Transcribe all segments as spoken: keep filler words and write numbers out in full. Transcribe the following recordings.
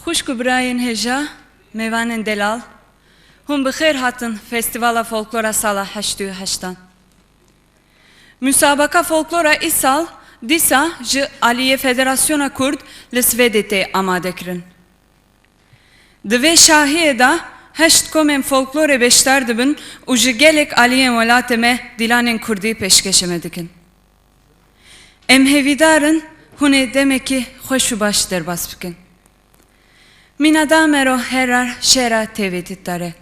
Xwişk û birayên hêja, mêvanên delal, hûn bi xêr hatin Festîvala Folklora Sala heştê û heştan. Musabaka folklora îsal dîsa ji aliyê Federasyona Kurd li Swêdê tê amadekirin. Di vê şahiyê de heşt komên folklorê beşdar dibin û ji gelek aliyên welatê me dîlanên kurdî pêşkêşê me dikin. Em hêvîdar in hûn ê demekî xweş û baş derbas bikin. Mîna da mero herrar şera tevêtit dare.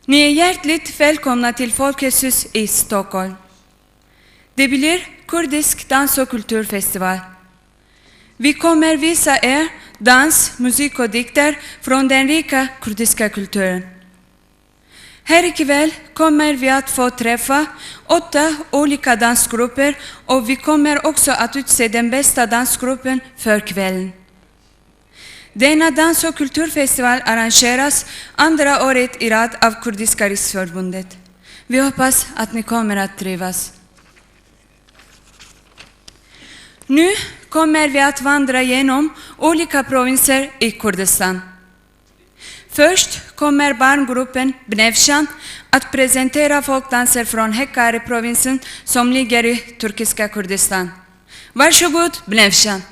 Ni hjärtligt välkomna till Folkets hus i Stockholm. Det blir kurdisk dans och kulturfestival. Vi kommer visa er dans, musik och dikter från den rika kurdiska kulturen. Här ikväll kommer vi att få träffa åtta olika dansgrupper och vi kommer också att utse den bästa dansgruppen för kvällen. Denna dans- och kulturfestival arrangeras andra året i rad av Kurdiska riksförbundet. Vi hoppas att ni kommer att trivas. Nu kommer vi att vandra genom olika provinser i Kurdistan. Först kommer barngruppen Bnevşan att presentera folkdanser från Hakkari-provinsen som ligger i turkiska Kurdistan. Varsågod, Bnevşan!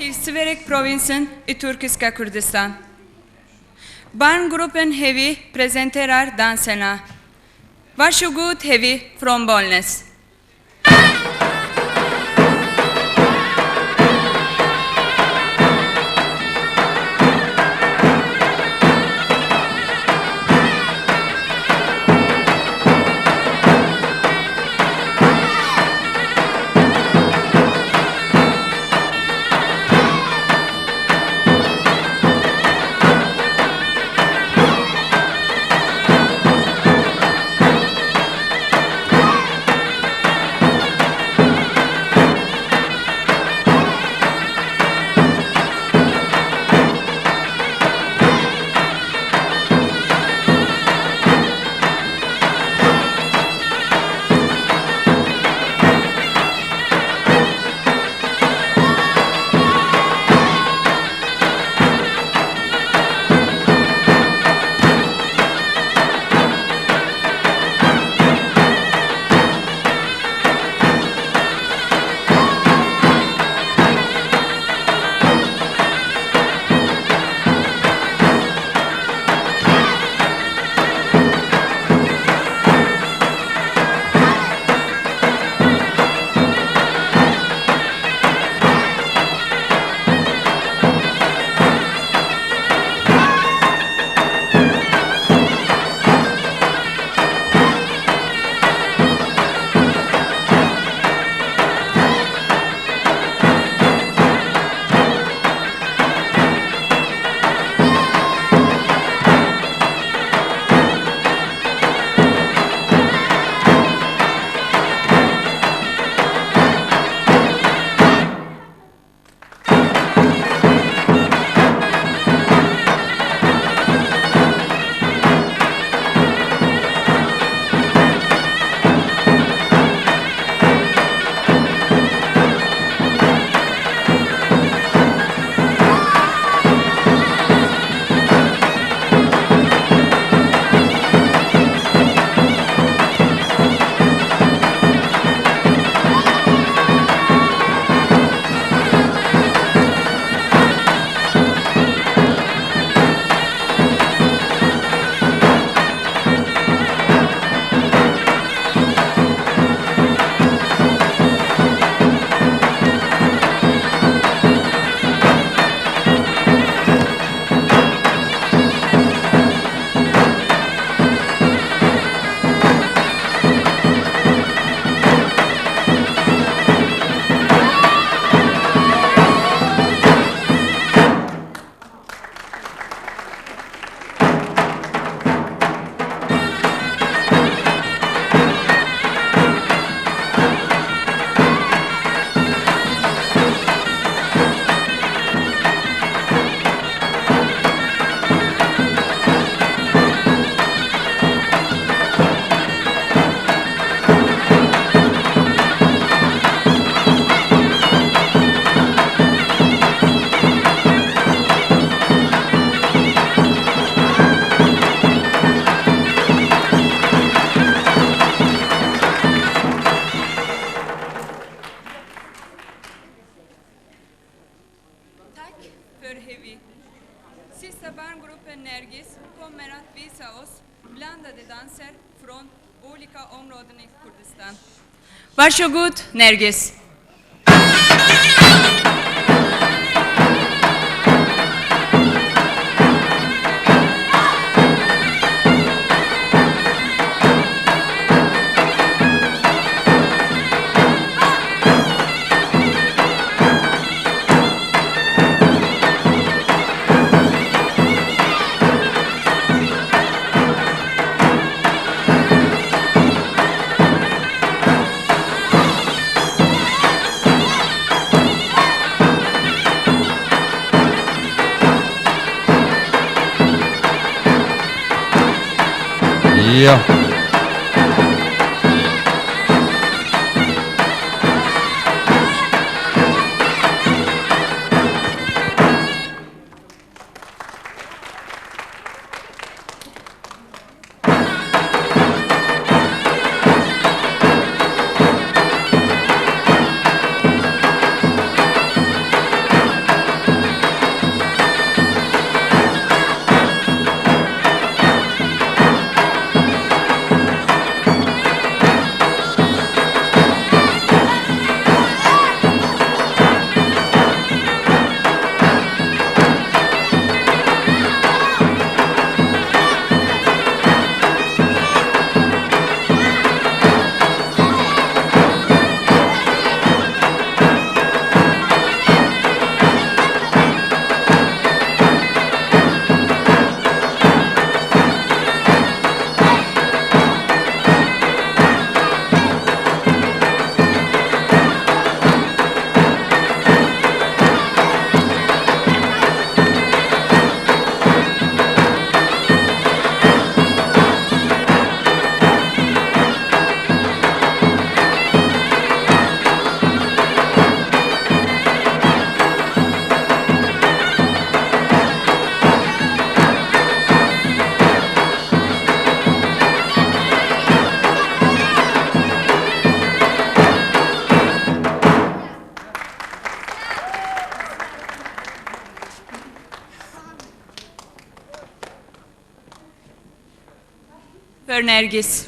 Til Siverek provinsen i Turkiska Kurdistan. Barngruppen Hevi presenterar danserna. Varsågod Hevi från Bollnäs. Hevî. Sî sebarn grupê Nergîs, Komera Tvîsa Os, Blanda de Danser, Front, Bolîka Omrodinê Kurdistan. Başo gut, Nergîs. Ya. För Nergis.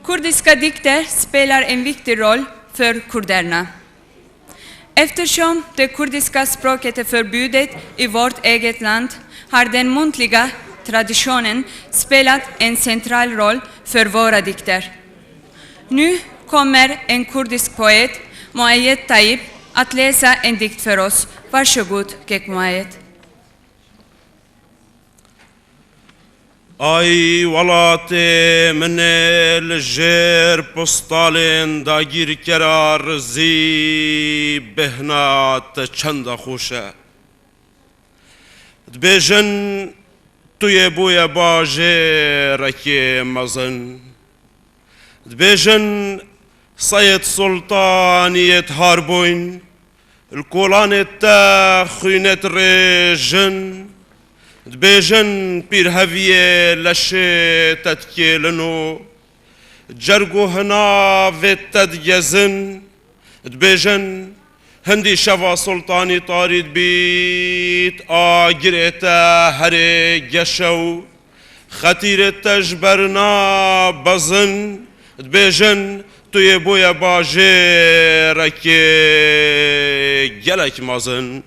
Kurdiska Dikter spelar en viktig roll för kurderna. Eftersom det kurdiska språket är förbjudet i vårt eget land har den muntliga traditionen spelat en central roll för våra dikter. Nu kommer en kurdisk poet, Muayyed Tayyip, att läsa en dikt för oss. Varsågod, kek Muayyed. Ay welatê min ê, li jêr postalên dagîrkera rizî bêhna te çenda xweş e. Dibêjin, tu yê bûye bajêrekê mezin. Dibêjin, Seyid Sultaniyêt har bûyn, li kolanê te xwînêt rêjin. Dibêjin, pîrheviyê leşê te dikêlin û cerg û hinavêt te digezin. Dibêjin, hindî şeva Sultanî tarî dibît, agirê te herê geşe û xetîrê te ji ber nabezin. Dibêjin, tu yê bûye bajêrekê gelek mezin.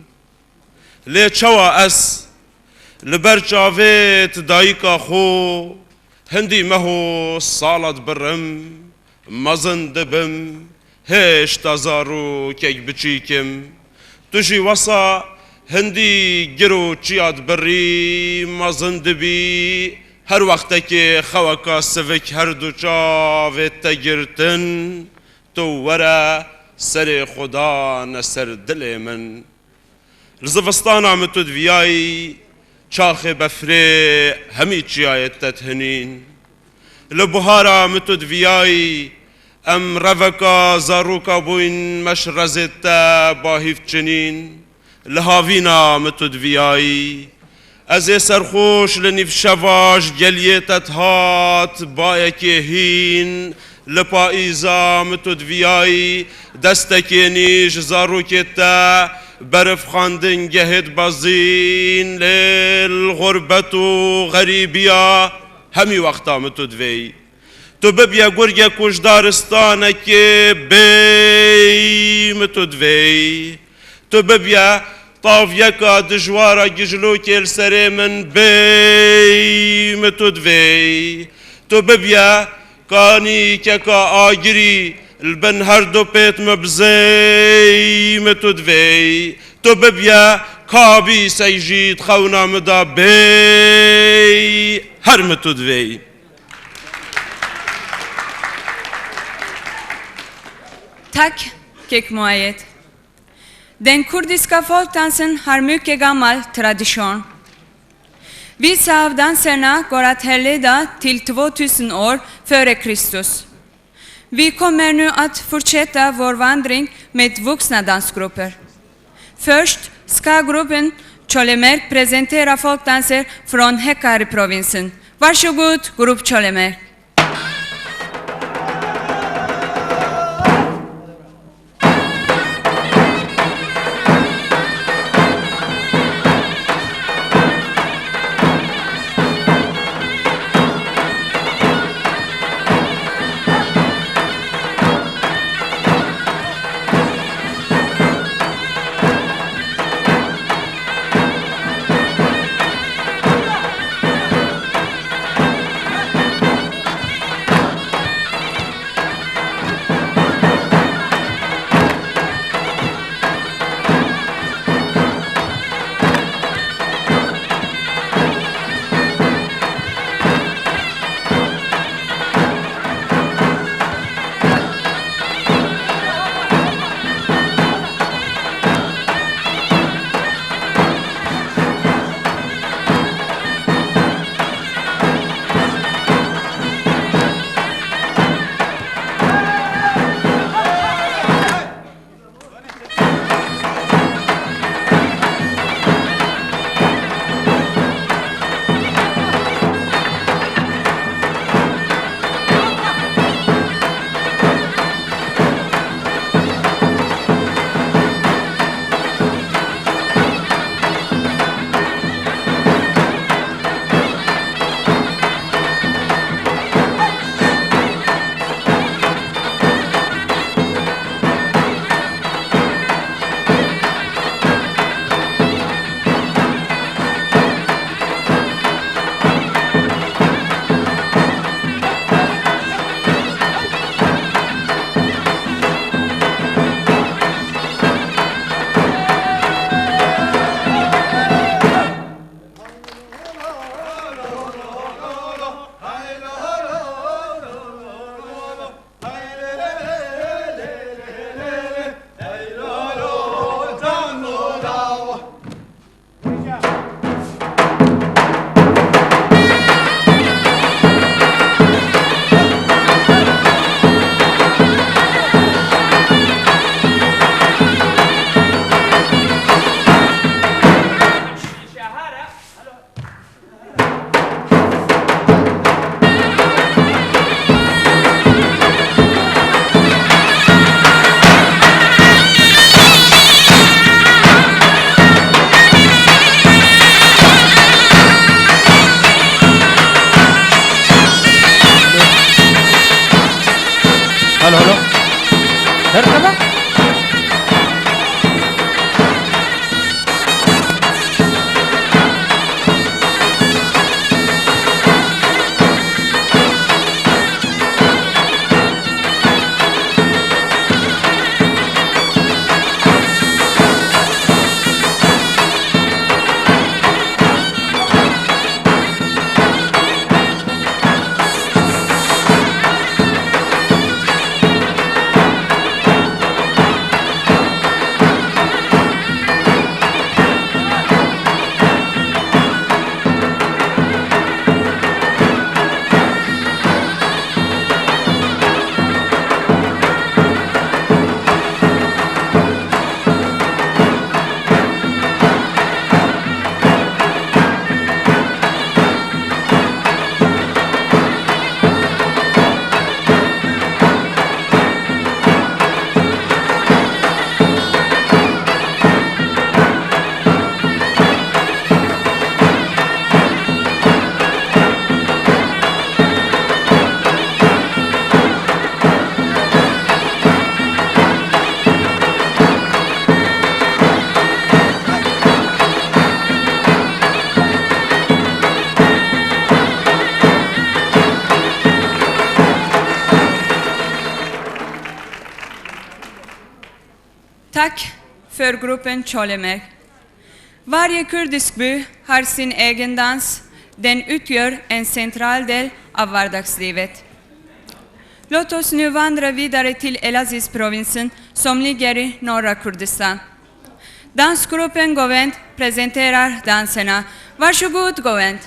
Lê çawa ez li ber çavêt dayika xwe hindî meh û sala dibirim, mezin dibim, hêşta zarokek biçîk im. Tu jî wesa hindî gir û çiya dibirî, mezin dibî, her wextekê xeweka sivik her du çavê te girtin, tu were serê xwe dane ser dilê min. Li zivistana min tu diviyayî, çaxê befrê hemî çiyayê te dihinîn. Li buhara min tu diviyayî, em reveka zaroka bûyn, me ji rezê te bahîv çinîn. Li havîna min tu diviyayî, ez ê serxweş li nîv şeva ji geliyê te dihat, bayekê hîn, li payîza min tu diviyayî, destekê nî ji zarokê te, Berf xwendin gehêt bezîn, lê li xurbet û xerîbiya hemî wexta min tu divêyî. Tu bibiye gurgek û ji daristanekê bêyî min tu divêyî. Tu bibiye tavyeka dijwara gijlokê li serê min bêyî min tu divêyî. Tu bibiye kanîkeka agirî li bin her du pêt min bizêyî min tu divêyî. Tu bibiye kabîsek jî di xewna min de bêyî her min tu divêyî. Tak kek muayet. Den kurdiska Folktanzen har mycket gammal tradition. Vissa av danserna går att härleda till tvåtusen år före Kristus. Vi kommer nu att fortsätta vår vandring med vuxna dansgrupper. Först ska gruppen Cholemerk presentera folkdanser från Hakkari-provinsen. Varsågod, grupp Cholemerk. Takk för gruppen Kjolemerk. Varje kurdisk by har sin egen dans, den utgjør en sentral del av hverdagslivet. Låt oss nu vandra vidare till Elazizprovinsen, som ligger i norra Kurdistan. Dansgruppen Govend presenterar danserna. Varsågod, Govend!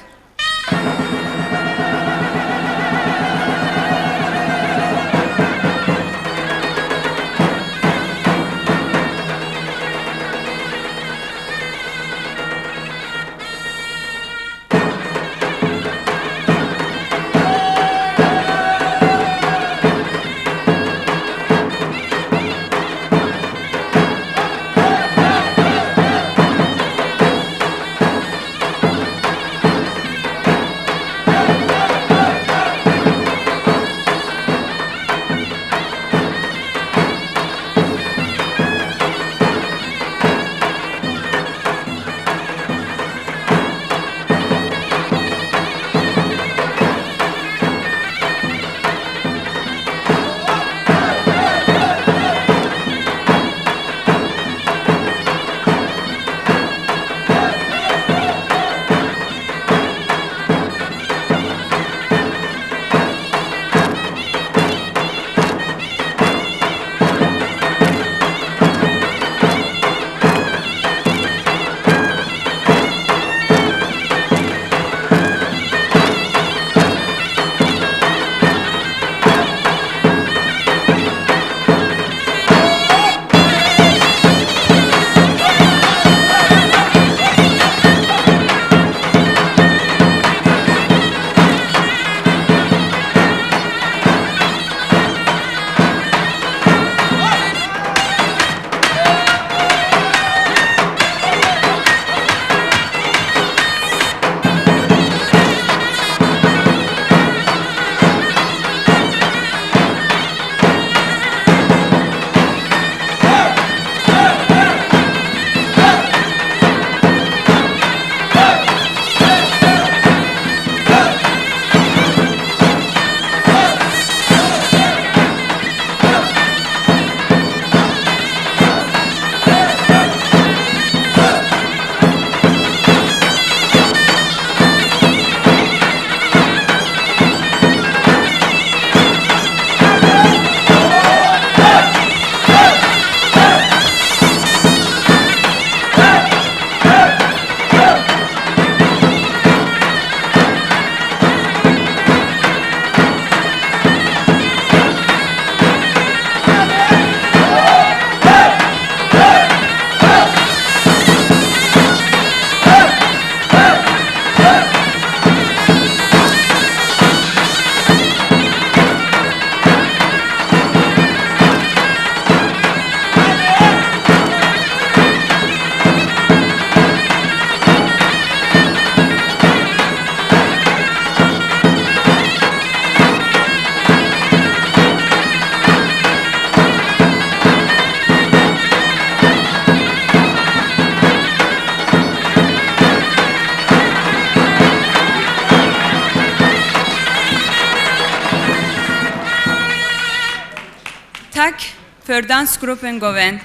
Takk för dansgruppen Govend.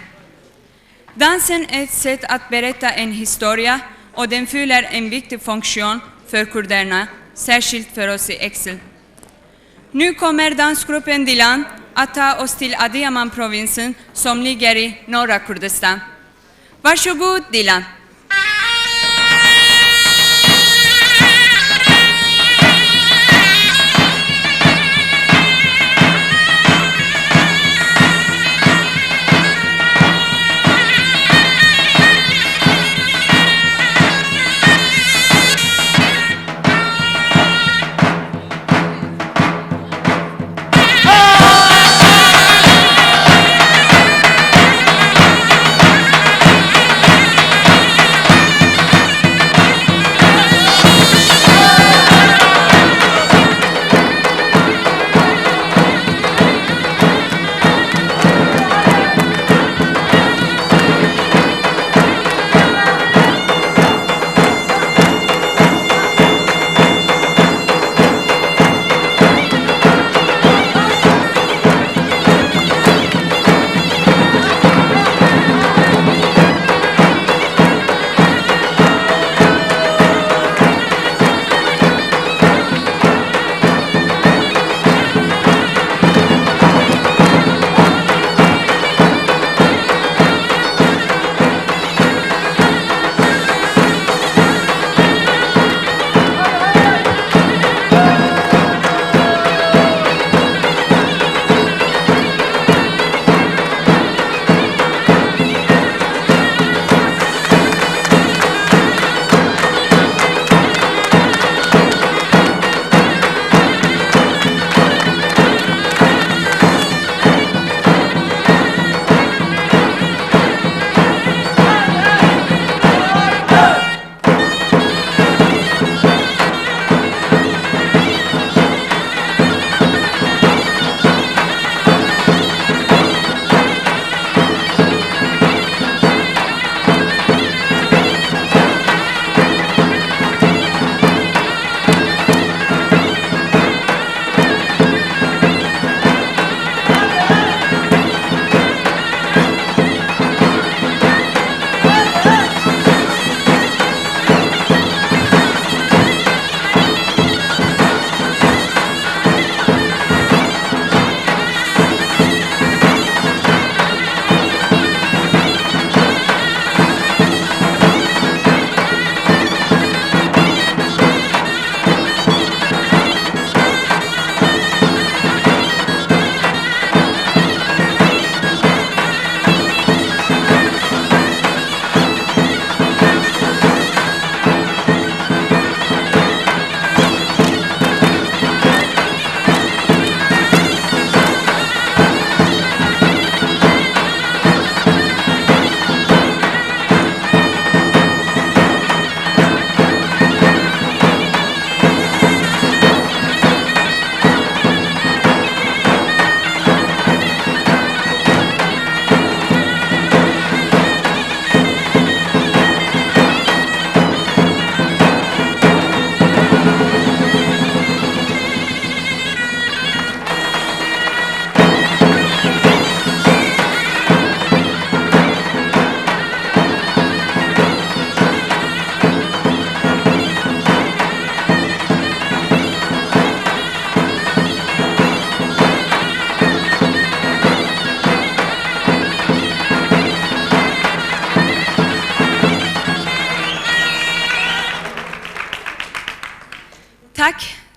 Dansen är ett sätt att berätta en historia och den fyller en viktig funktion för kurderna, särskilt för oss i exil. Nu kommer dansgruppen Dilan att ta oss till Adiyaman-provinsen som ligger i norra Kurdistan. Varsågod, Dilan.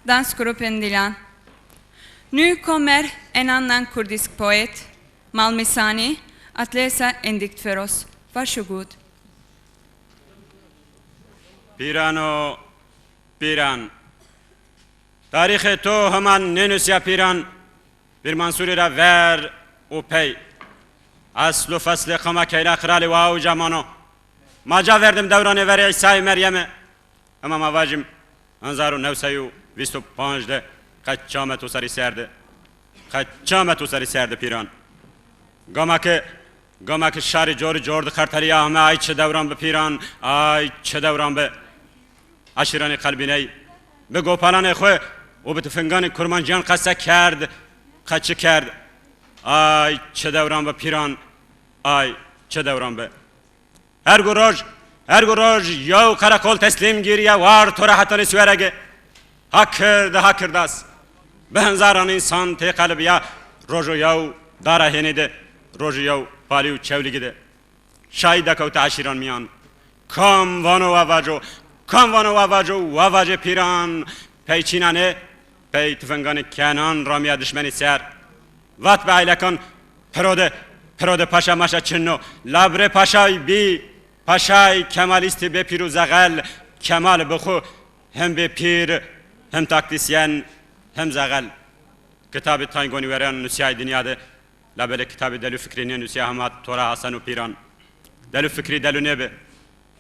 Dansgruppen Dilan. Nu kommer en annan kurdisk poet, Malmisani, att läsa en dikt för oss. Varsågod. Pîran û pîran. Tarîxê to heman nênûsiya pîran. Pîr Mansûrî re ver û pey. Esl û feslê qewma keyna qiralê wa û camano. Ma ca verdim dewranê verê Îsayê Meryemê. Ema ma vajim, hezar û new sey û vîst û panc de qet çamet û serî serde. Qet çamet û serî serde pîran. Gama ke, gama ke şarî cor cor di qerteliya heme ay çi dewran bi pîran, ay çi dewran bi. Eşîranê qelbîney, bi gopalanê xwe û bi tifinganê kurmanciyan qese kerd, qe çi kerd. Ay çi dewran bi pîran, ay çi dewran bi. Her gu roj, her gu roj yew qereqol teslîm gîriye war to re hetanê siwerege. Ha kird, ha kirdas. Bi henzaran însan tê qelibiya rojo yew dara hênê de, rojo yew palî û çewlîgî de. Şahî dekewte eşîran miyan. Kam vano wa vaco, kam vano wa vaco, wa vacê pîran, pey çînanê, pey tifinganê kenan ramiya dişmenî ser. Vat bi eylekan, pirode, pirode paşa maşa çinno, labrê paşay bî, paşay kemalîstî bê pîr û zexel, kemal bi xwe hem bê pîr, hem taktisyen, hem zexel. Kitabê Tayn Gonîweran nusiyayê dinya de, labelê kitabê Delû Fikrî nê nusiya hema tora Hasan û Pîran. Delû Fikrî delû nêbe.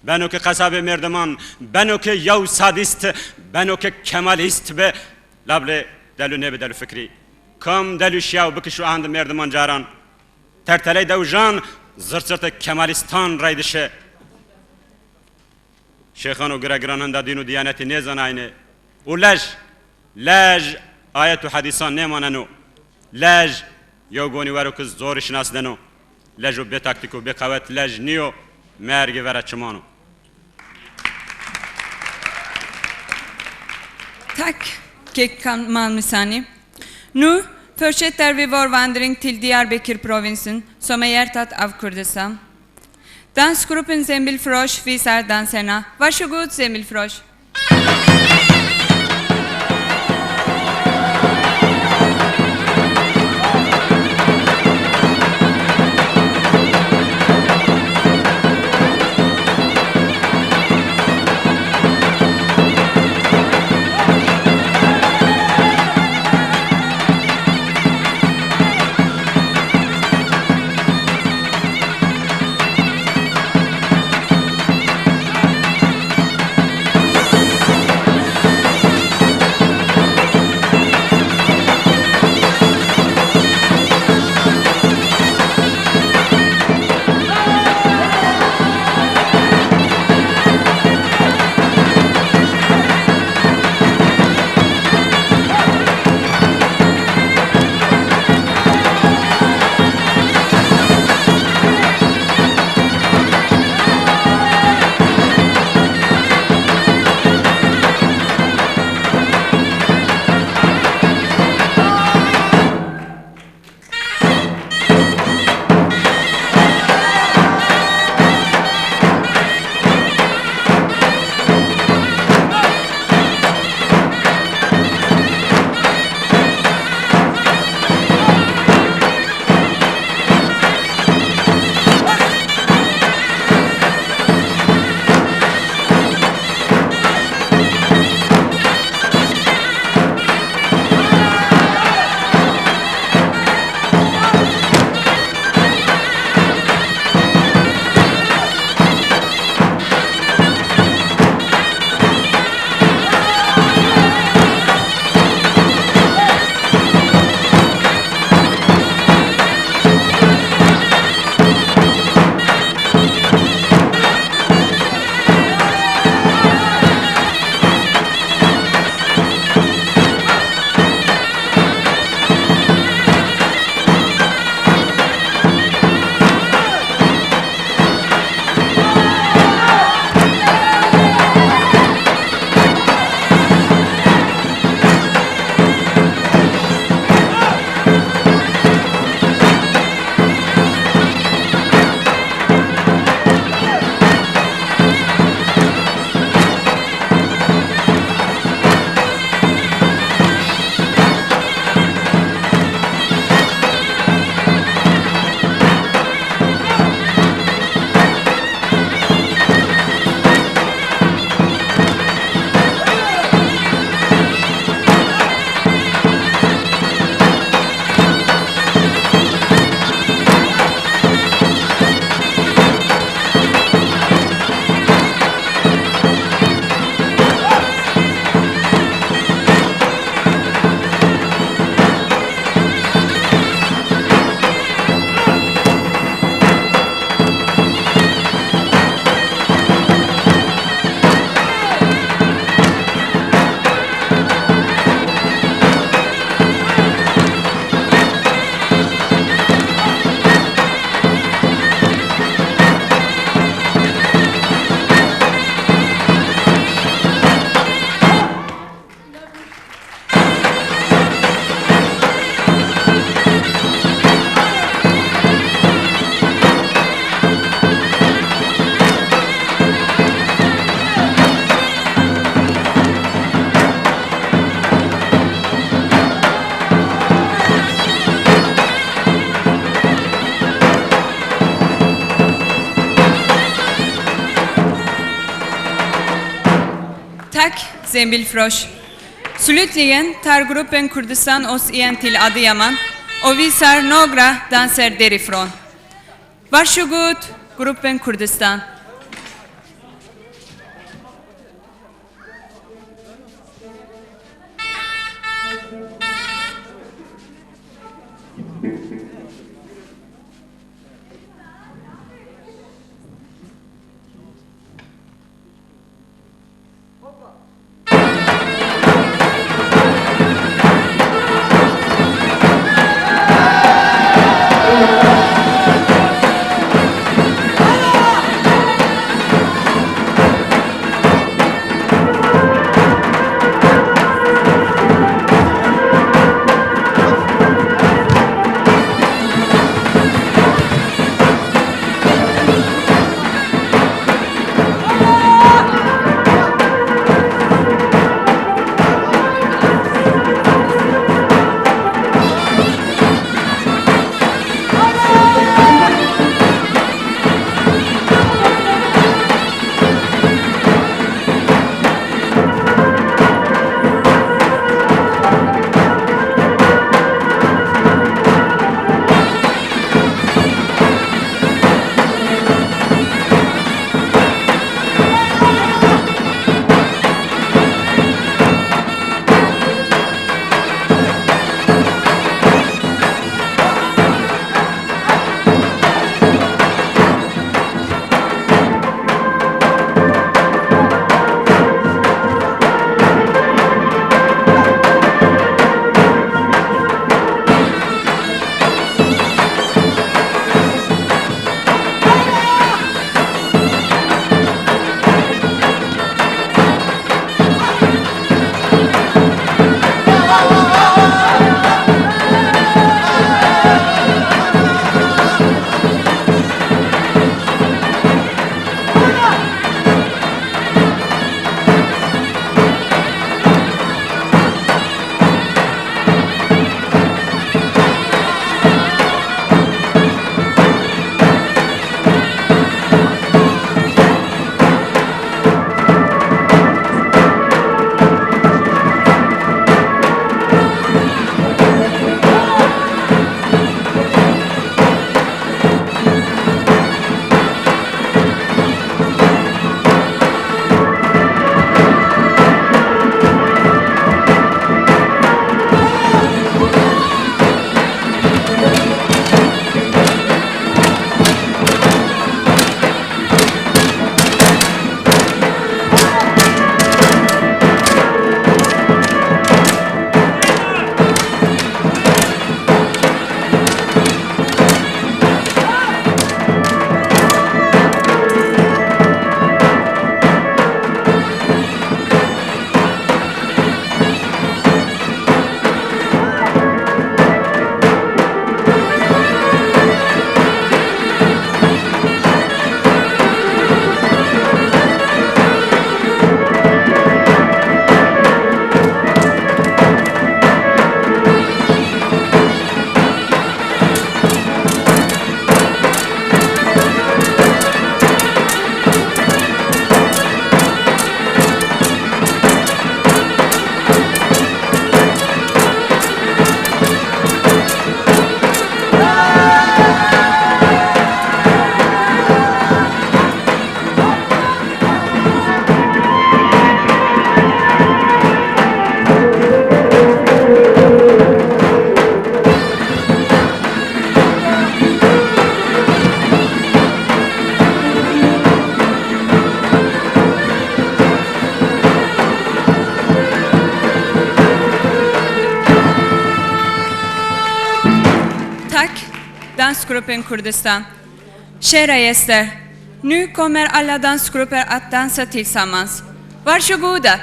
Beno ke qesabê merdiman, beno ke yew sadîst, beno ke kemalîst be, labelê delû nêbe Delû Fikrî. Kam delû şiya û bikiş û ahend merdiman caran. Terteley dewjan, zirt zirtê kemalîstan rey dişe. Şêxan û giregiran henda dîn û diyanetî nêzanayne. Û lej, lej ayet û hedîsan nêmaneno. Lej yew gonî wero ki zorî şinasneno. Lej û bê taktîk û bê qewet lej nîyo, mergê vera çiman o. Tack, Kek Malmisani. Nu fortsätter vi vår vandring till Diyarbakir-provinsen, som är hjärtat av Kurdistan. Dansgruppen Zembilfrosch visar danserna. Varsågod, Zembilfrosch. Ak Zembilfroş. Slutligen tar gruppen Kurdistan aus Ian til Adiyaman, ovisar nogra danser derifrån. Varsågod, gruppen Kurdistan. Tack, Dansgruppen Kurdistan. Kära gäster, nu kommer alla dansgrupper att dansa tillsammans. Varsågoda!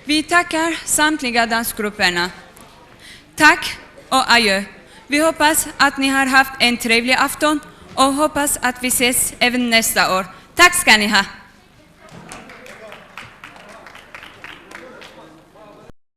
Vi tackar samtliga dansgrupperna. Tack och adjö. Vi hoppas att ni har haft en trevlig afton och hoppas att vi ses även nästa år. Tack ska ni ha.